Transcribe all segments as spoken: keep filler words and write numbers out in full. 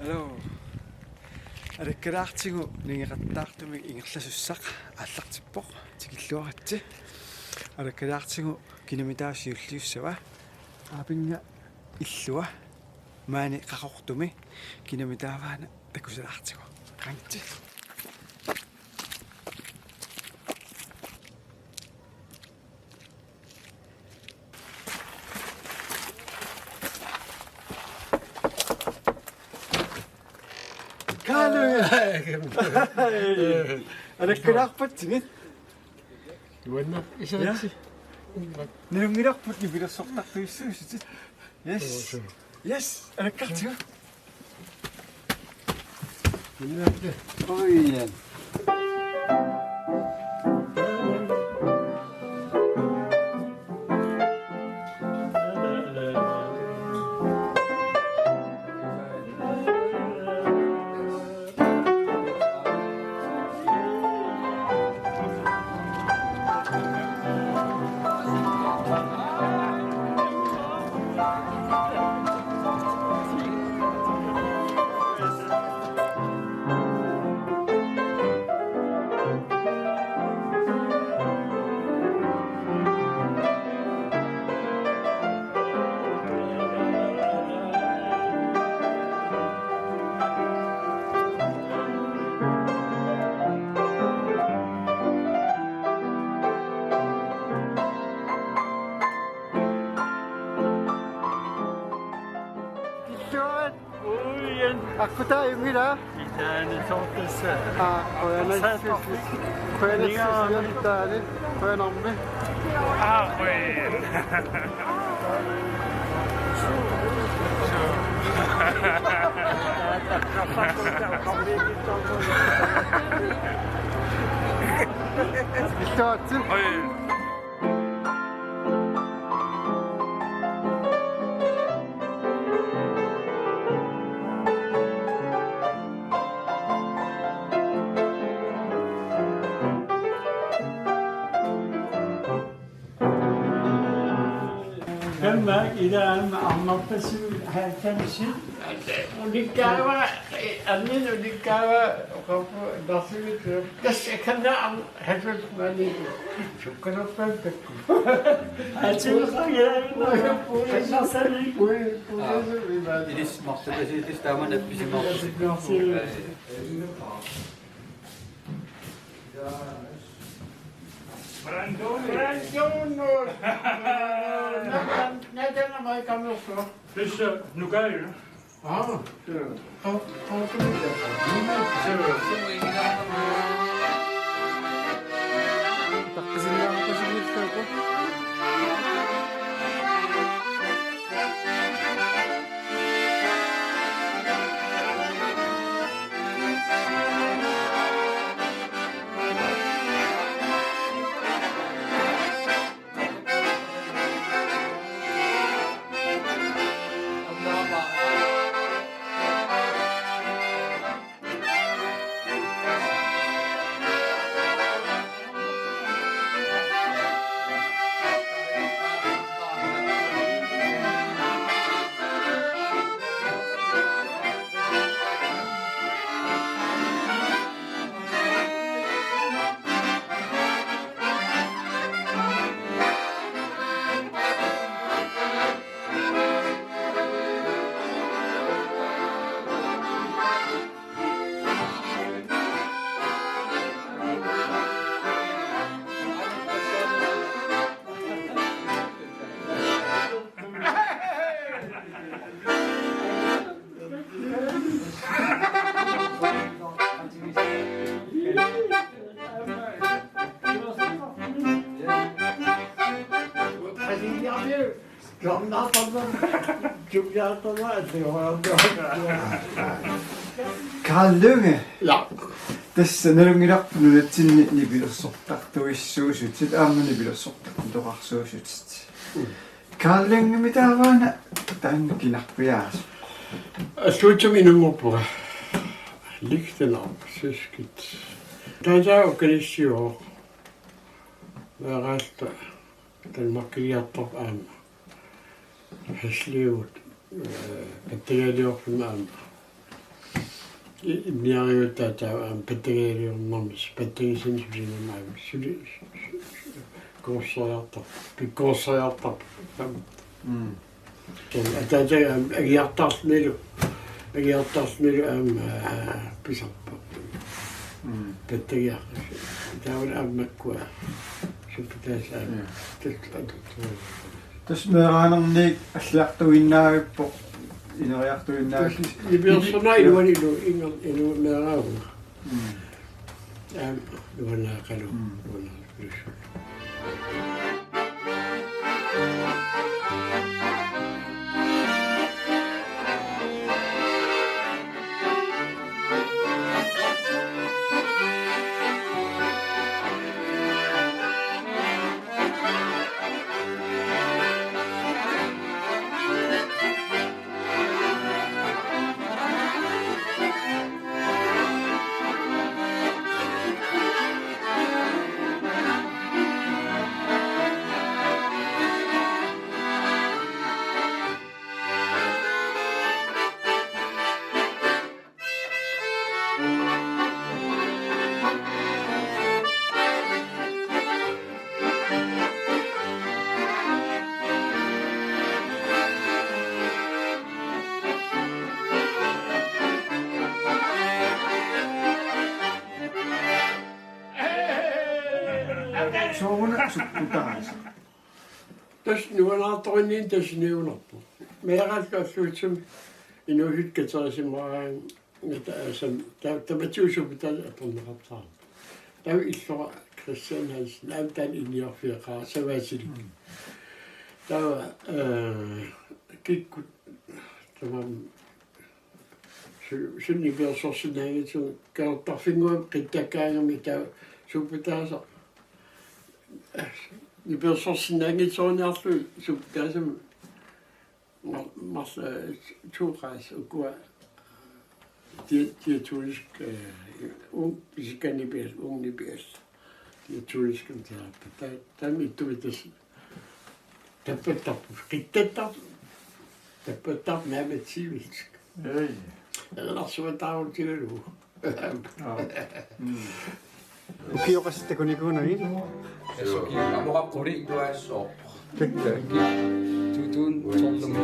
Hallo. Alakkalaartigu ningeqattaartumik ingerlasussaq aallartippoq. Tikilluaritsi. Alakkalaartigu kinamitaava siulliussava. Aapinnga illua. Maani Qaqortumi kinamitaavaana takusalaartigu. Qanitsi. Kaalu. Alakkalaarpatsigit. Juanna, isatsi. Nalunngilarput nipilersortartuissuusutit. Yes. Yes, alakkartigu. Oi, ja. Akkutaa imila. Itaani soortassa. Aa, qujanassuusi. Qujanassuusi itaani. Qujanarmi. Aa, qujan. Illuatsit. Qujan. Tamanna ilaanni arnarpassuit halvfemsit. Ulikkaava, annin ulikkaava, oqarpu, narsimit, tassa kanna am-, halvfems maaniittut. Sukkanerpaat takku. Atsiveqaanga, puimarsani. Pui, pui, pui. Ilis marluk ilis taama nappisimaarpusi. Brandon. Brandon. Nathan, Nathan, am I coming from? This, uh, Nukai. Ah, sure. How, how can I get that? Sure. Carl Lynge. Ja. Tassa nalunngilarput nunatsinni nipilersortartuissuusutit aamma nipilersortartoqarsuusutit. Carl Lyngemitaavaana taanna kinarpiaasoq. Assuutsamik inunngorpunga. Lichtenau, søskit. Taanna ukanissiuvoq. Meeraalluta Danmarkiliartorpoq aamma. Hasliuut, eh, Pattagaliorfimmi aamma. I-, immiariutaa taava aamma pattagialiornermi, pattagisani sulinamaami. Suli, su-, su-, su-, kursoriartar-, pikkorissoriartarpoq. Taam-, Mm. Taava ataataga aamma agiartarlunilu, agiartarlunilu aamma, aa, pisarpoq. Mm. Pattagiaq. Taava aamma makkua. Supputaasa aamma. Mm. Tassa, tassa meeraanerniit alliartuinnavippoq, ineriartuinnavippoq. Tassa nipilersorneq iluani ilu-, inga-, iluani meeraavunga. Mm. Aamma nuannaaqalu-, Mm. nuannaaqalu. Sooruna supputaasa? Tassa nuannaartorinninni tassa niuerpoq. Meeraallu alluutsimik inuusuttut katerisimaaraanni, ta-, aasami, ta-, tamatigut supputaasa atorneqartarami. Taava illora Christian Hansen, aamma taanna ilinniarfigeqaara, savaasilik. Mm. Taava, ee, kikkut, tamarmik su-, suli nipilersorsinnaanngitsugut, kaartarfinnguamik qittakkaangami taava supputaasa nipilersorsinnaanngitsoorniarlugu supputaasami mar-, mar-, ee, to græs ukua dia-, diatonisk, ee, ung, isikka nipial-, ung nipial. Diatonisk tiarpa. Ta-, taanna ittumik tassa Tappattarpoq, qittattarpoq, tappattarpoq naammassivillutik. Ei. Eqqarsaatigalugu. Aa. Mm. Ukioqassat takunikuunaviit? Suu. Amoqaqquli tuassooq. Takka. Tutun sollumi.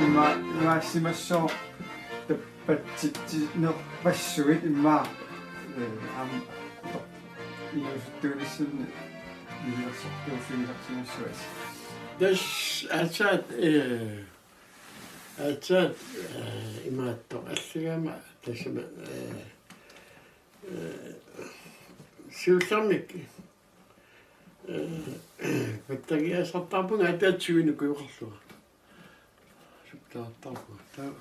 Ima-, imaassimassaaq tap-, patsitsinerpassuit immaqa, ee, aamma inuusuttuunissinni nipilersortuuffigisarsimassuasi. Tassa aatsaat, ee, aatsaat, ee, imaattoq allagama tassami, ee, ee, siullermik, ee, pattagiaasartarpunga ataatsimik ukioqarlunga. Supputaasartarpunga. Taava,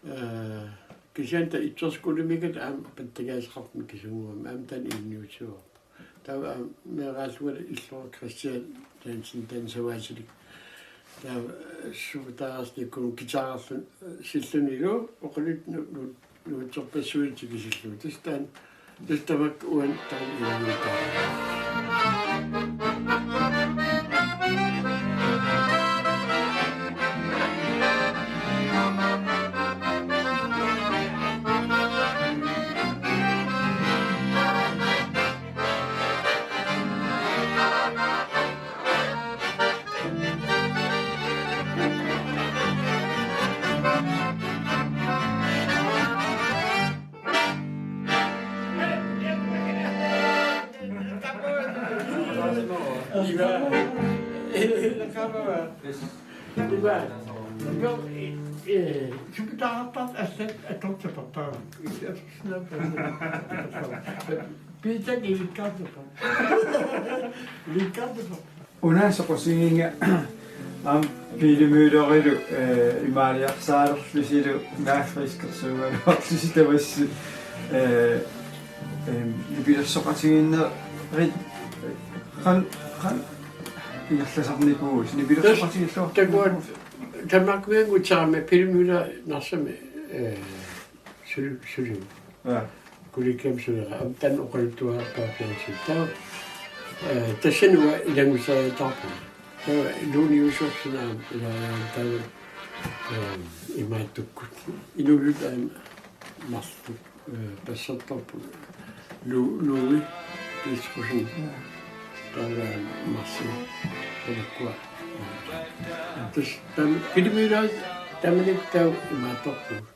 ee, kisianni taava efterskolemiikkatta aamma pattagiaasaqarpunga kisunnguamik, aamma taanna ilinniutigaarput. Taava aamma meeraallunga illora Christian Hansen, taanna savaasilik. Taava, ee, supputaasarnikuuvoq guitarerluni, ee, sillunilu oqaluttunik nu-, nu-, nuutserpassuit tikisillugu. Tassa taanna, tassa tamakku uani taanna ilinniutaa. Iva. Iva. Iva. Ee, ee, supputaasartut allat atortapput. Piitaq ilikkartupput. Ilikkartupput. Una soqutigiga aamma Pele Møllerilu, ee, imaaliarsaalerlusilu naaffa iskersuugaluarlusi tamassi, ee, em, nipilersoqatigiinnerit qan-, qan-, Ingerlasarnikuuvoq, nipilersoqatigiilluarpoq. Takuat, tamakkuinngutsarami filmila Narsami, eh, suli-, sulivoq. Ja. Kollegiami suliara, aamma taanna oqaluttuarpaa fjernsyni. Taava, eh, tassani uanga ilannguseriataarpunga. Taava Lone Josefsen aamma ilaajaarami taava, eh, imaattukkut. Inuusuttut aamma marluk. Eh, passartarput Lu-, Louis Petrussenip taava marluk tamakku. Tassa taama filmila taamanikkut taava imaattarpugut.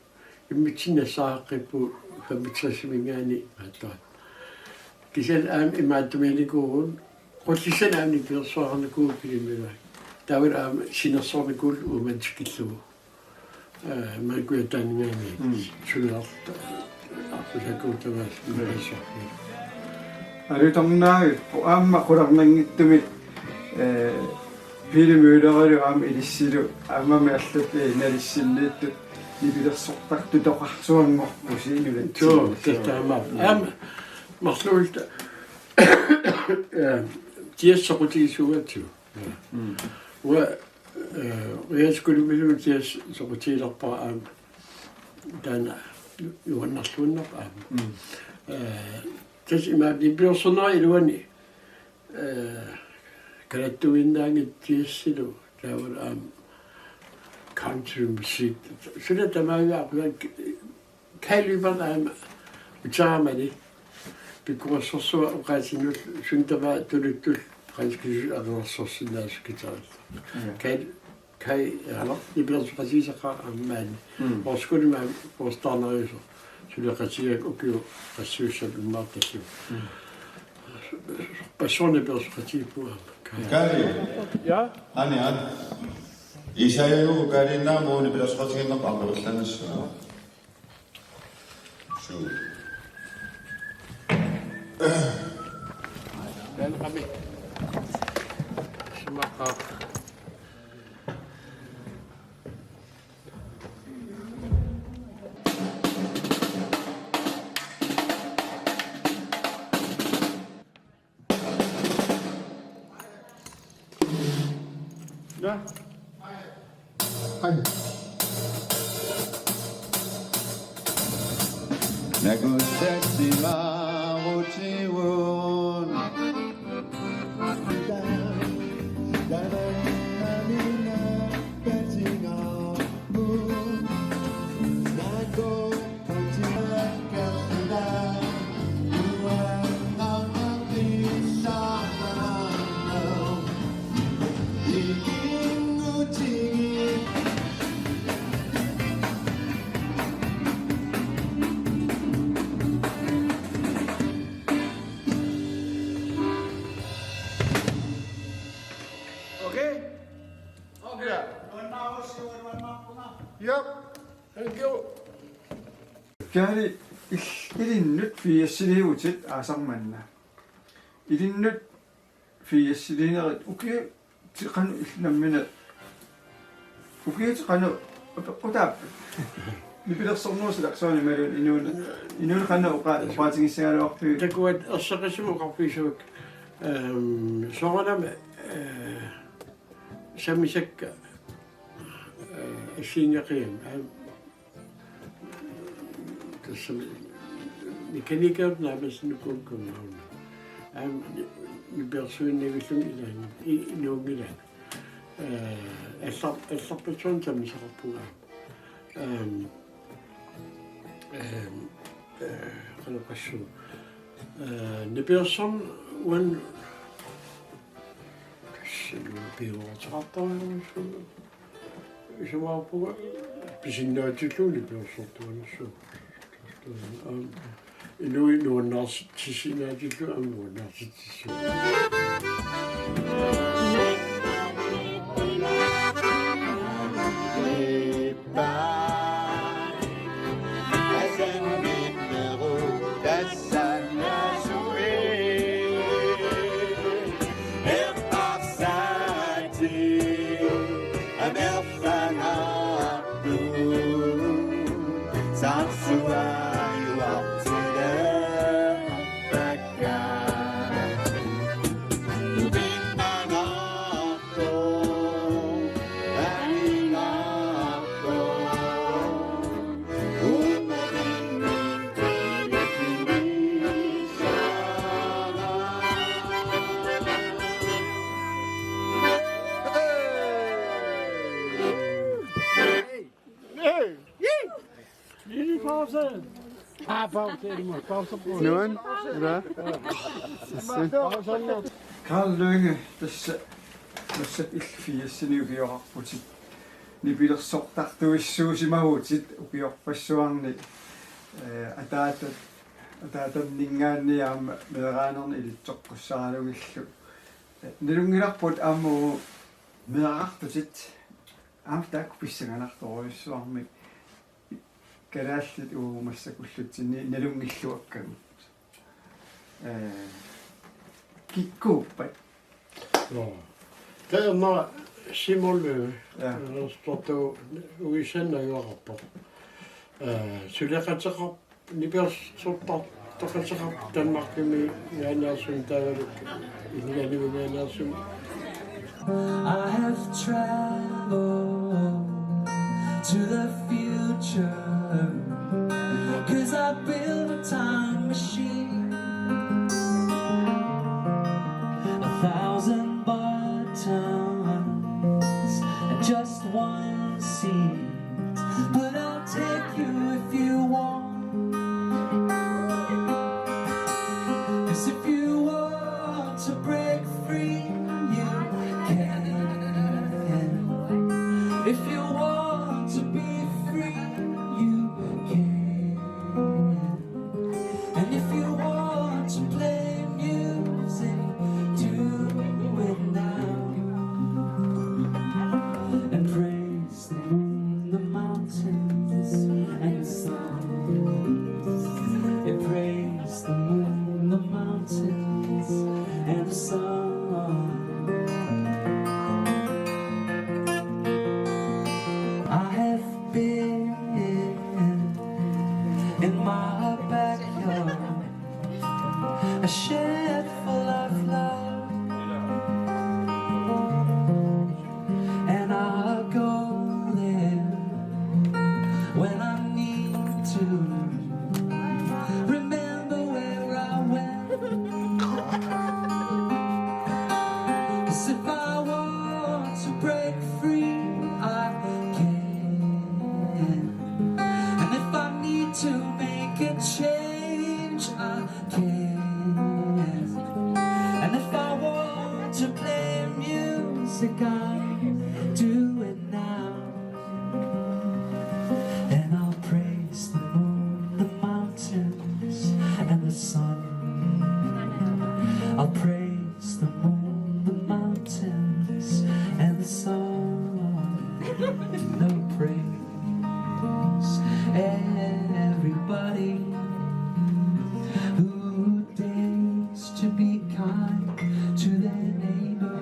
Immitsinnut nassaariaqqipput femogtresiminngaanniit imaattoq. Kisianni aamma imaattumiinnikuuvugut, Qullissani aamma nipilersornikuuvugut filmila. Taava aamma sinersornikuulluni uumanna tikillugu. Eh, Markujataaninngaanniit. Mm. Suliarta, aqqusakuutavaas. Mm. Nipilersornikuuvugut. Alutornaavipput aamma qularnanngitsumik, eh, filmilerilu aamma ilissilu aammami allat, eh, nalissinniittut nipilersortartutoqarsuanngorpusi nunatsinni. Suu, tassa taamaappoq. Mm. Aamma marluulluta, eh, jazz soqutigisuugatsigu. Mm. Uanga, eh, realskolemilu jazz soqutigilerpara aamma taanna nuannarluinnarpoq aamma. Mm. Eh, tassa imaappoq nipilersornera iluani, eh, kalattuinnaanngitsoq jazzilu taavalu aamma country musik. Suna tamaanga aamma Kai Lyberth aamma uteramali pikkorissorsuaq oqaasinnullu suut tamaasa tuluttut franskisut alulersorsinnaasut guitarillu. Ja. Kai, Kai, aamma nipilersoqatigisaqaaq aamma maani. Mm. Worskuni maani worstaarneriusoq suleqatigaakka ukiut qassiussat immaqa tallimat. Mm. Passuarnik nipilersoqatigiippugut aamma. Kai. Kai. Ja? Ani, ani. Isaajuku Kailinnaamut nipilersoqatigiinnerput aamma perillannassua. Suu. Welcome. Sumaqqa. Ja. Hej. Okay. Okay. Yep. Thank you. Kaali il-, ilinnut firsiliuvutit aasaq manna. Ilinnut firsiliinerit ukiut qanoq illit nammineq. Ukiut qanoq apeqqutaappat? Nipilersornerup silaqsuani imaluunniit inuuneq, inuuneq qanoq oqa-, oqaatigissagaluarpiuk? Takuat erseqqissumik oqarfigisavakka. Ehm, soorunami, eh, sammisakka, eh, assigiinngeqigamik. Aamma Tassami mekanikerput naammassinnikuugaluarluni. Aamma ni-, nipilersuinnavilluni ilaanni, i-, inuunngilaat. Eh, allar-, allarpassuarnik sammisaqarpunga. Ehm, ehm, eh, qanoq oqassuunga. Eh, nipilersorneq uani tassami piumaartoqartarnerusumik. Isumaqarpunga pisinnaatillugu nipilersortuanissuuvoq. Aamma inuit nuannaartitsisinnaatillugu aamma nuannaartitsissuuvoq. Nuan, ila. Karl Lynge, tassa, tassa illit firsinik ukioqarputit. Nipilersortartuissuusimavutit ukiorpassuarni, eh, ataata-, ataatanninngaanniit aamma meeraanerni ilitsoqqussaralugillu. Eh, nalunngilarput aamma meeraqartutit aamma taakku pissanganartorujussuarmik kalaallit uagut massakkut ullutsinni nalunngilluakkagut. Eh, kikkuuppat? Nå. Taanna Simon, eh, Ja. Stortu uisanna juaqarpoq. Eh, suleqateqar-, nipilersortartoqateqarpoq Danmarkimi Nuanneersumik taavalu Inunnut Nuanneersumik. I have traveled to the future, 'cause I built a time machine. A thousand buttons and just one seat. But I'll take you if you want. 'Cause if you want to break free, you can. If you want to be free, you can. And if you want to play music, do it now. And praise the moon, the mountains, and the sun. And praise the moon, the mountains, and the sun. I have been in my backyard, a shed full of love, and I go there when I need to remember where I went. 'Cause if I want to break free, I can. And if I need to make a change, I can. And if I want to play music, I do it now. And I'll praise the moon, the mountains, and the sun. I'll praise the moon, the mountains, and the sun. No praise, everybody who dares to be kind to their neighbor.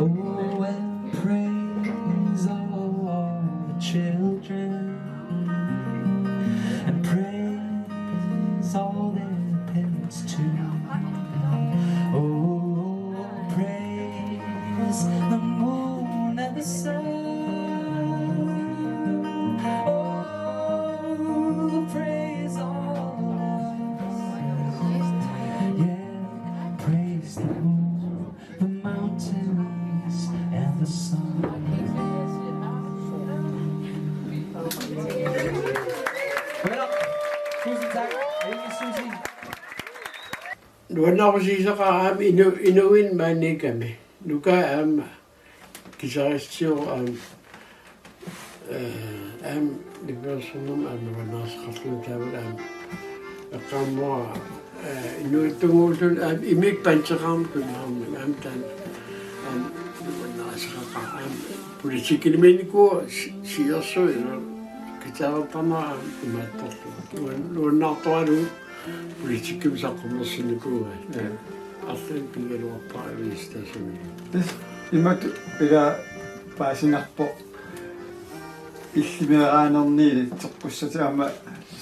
Oh, and praise all the children, and praise all their parents too. Oh, praise the moon and the sun. Oh, praise all. Yeah, praise the moon, the mountains, and the sun. Well, tusind tak. Ingen Susie. Nuannaarutigisaqaara aamma inu-, inuit maaniikkami. Nuka aamma guitaristiuvoq aamma, eh, aamma nipilersornermut aamma nuannaarutigisaqarluni taavalu aamma eqqaamavara, eh, inuit tunguulluni aamma immikkut bandeqarami Københavnimi aamma taanna aamma nuannaarutigisaqaara aamma politikkinimiinnikuuvoq si-, siorsuilu guitarertarnera aamma imaattorlugu. Nuan-, nuannaartoralugu politikkimik saqqummersinnikuuai. Ja. Arlaannik pigaluarpara Ilistaasami. Tassa imatut ila paasinarpoq illit meeraanerni ilitsoqqussatit aamma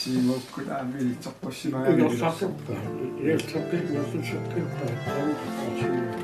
Siumuukkut aamma ilitsoqqussimagamigit. Ilorsaqqippa, ilorsaqqippa, ilorsaqqippa, ilorsaqqippa.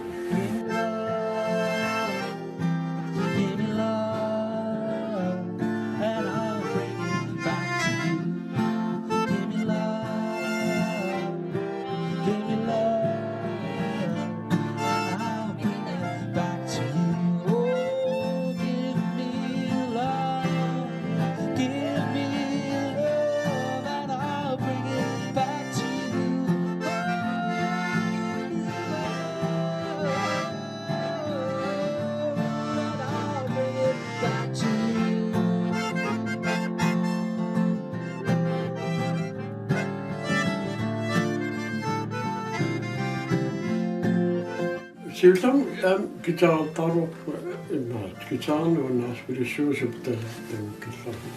Illam am guitarertaruupput, immaqa guitarinik nuannaarsipilussuusup ta-, tagukkillarput.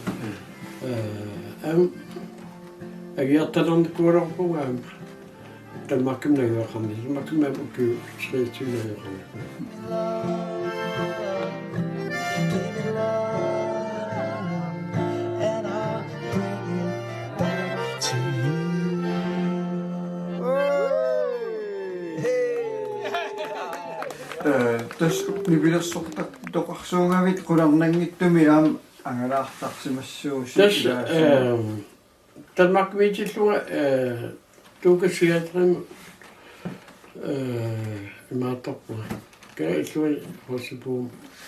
Eh, am agiartalernikuulerpunga am Danmarkimut najugaqarnissaq, Danmarkimut am ukiut treogtyve najugaqarnissaq. Eh, tassa nipilersortartoqarsuugavit qularnanngitsumik aamma angalaartarsimassuusi. Tassa, ilaasa, eh, Danmarkimiitillunga, eh, Dukas Teatrimi, eh, imaattorpunga. Kala illuini Aarhusimi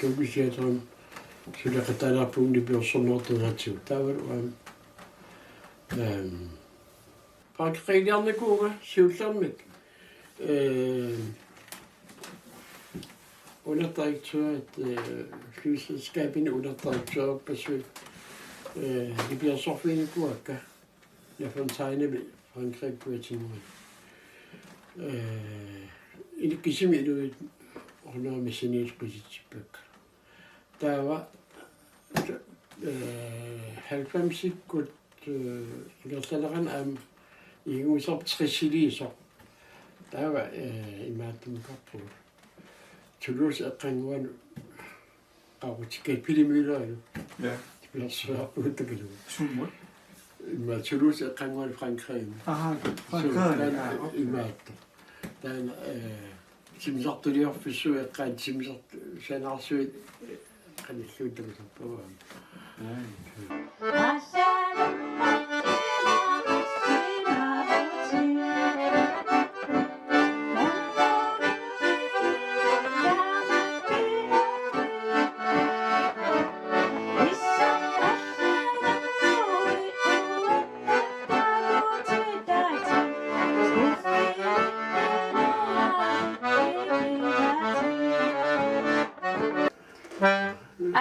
Dukas Teatrimi suleqataalerpunga nipilersornerup tungaatigut. Taavalu aamma, ehm, Frankrigiiliarnikuuvunga siullermik. Eh, underdirektørit, eh, flyselskabini underdirektøriuppassuit, eh, nipilersorfiginikuuakka La Fontainemi Frankrig Poitiers. Eh, ini kisimi inuit ornamesiniil qititsippakka. Taava, eh, halvfemsikkut, eh, ingerlanerani aamma iginngusarput tressiliisoq. Taava, eh, imaattumikkorpugut. Toulouse eqqannguani qaqutikkatut filmilerilu. Ja. Nipilersuiarpugut takullugit. Summut? Immaqa Toulouse eqqannguani Frankrigimi. Aha, Frankrigimi. Suu, taanna, ja, okay. Imaattoq. Taanna, eh, timmisartuliorfissuit eqqaani timmisart-, sanaarsuit, eh, qanilluunniit takusarpavut. Ai.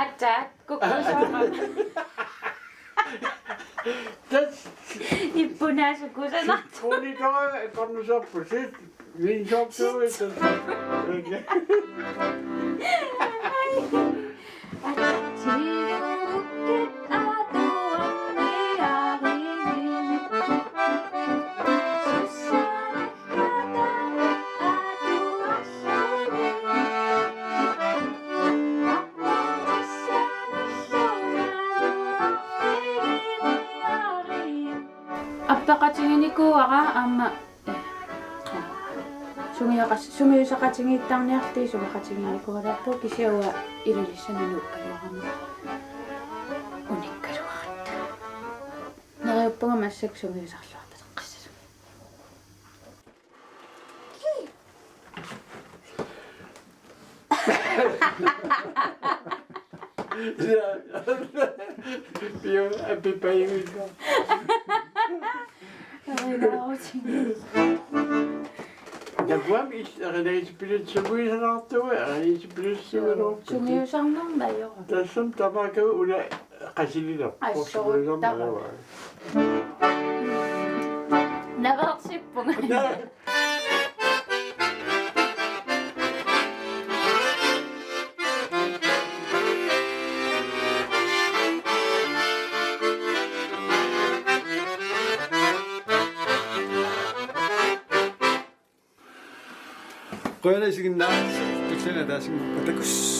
Aatsaat kukkusama. Tassa. Ippunaasut kusanartoq. Kunikara eqqarnusarput sit. Vinsortuit. Apeqqutiginikuuara aamma, eh, sungiuqas-, sungiusaqatigiittarniarluta isumaqatigiinnikuugaluarpugut kisianni uanga Ilulissani nuukkaluarama unikkaluaratta. Neriuppunga massakkut sungiusarluarpaleqqissasunga. Pio, apipajuinga. Takuami is-, erinagisipilussuugaluartugut, erinagisipilussuugaluartugut. Sungiusarnermut ajorama. Tassami tamakkua una qasililerpoq. Assoruttarama. Sungiusarneruara. Naveersippunga. Qujanaq isiginnaarassi, tulliani ataasiinnarpara takuss.